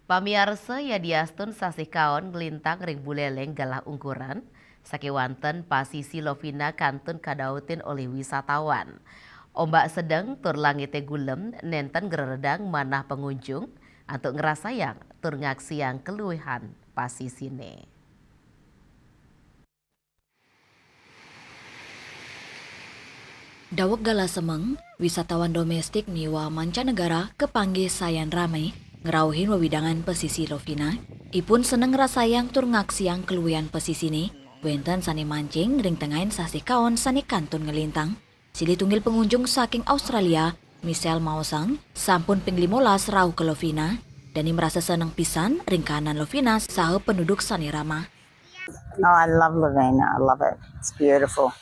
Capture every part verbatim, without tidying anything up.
Pamiarsa, yadiastun sasih kaon nglintang ring Buleleng galah ungkuran, sakéwanten pasisi Lovina kantun kadautin olih wisatawan. Ombak sedeng tur langité gulem nénten ngreredang manah pangunjung antuk ngrasayang tur ngaksiang kaluihan pasisiné. Daweg galah semeng, wisatawan domestik miwah mancanegara kapanggih sayan ramé ngrauhin wewidangan pasisi Lovina. Ipun seneng ngrasayang tur ngaksiang kaluihan pasisiné, wénten sané mancing ring tengahin sasih kaon sané kantun nglintang. Silih tunggil pangunjung saking Australia, Michelle maosang, sampun ping limolas rauh ka Lovina, dané marasa seneng pisan ring kahanan Lovina saha penduduk sané ramah. Oh, I love Lovina. I love it. It's beautiful.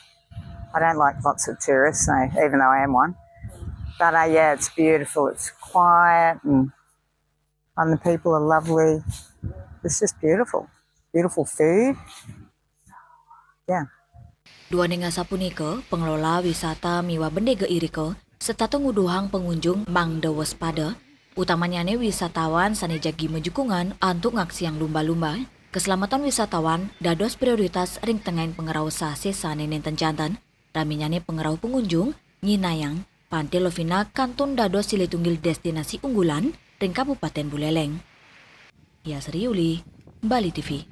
I don't like lots of tourists, so, even though I am one. But uh, yeah, it's beautiful. It's quiet and, and the people are lovely. It's just beautiful. Beautiful food. Yeah. Duaning asapunika, pengelola wisata miwah bendéga irika setata nguduhang pangunjung mangda waspada, utamanyané wisatawan sané jagi majukungan antuk ngaksiang lumba-lumba. Kaslametan wisatawan dados prioritas ring tengahin pangrauh sasih sané nénten janten. Raminyané pangrauh pangunjung nyinayang Pantai Lovina kantun dados silih tunggil destinasi unggulan ring Kabupatén Buleleng. Yasri Yuli, Bali T V.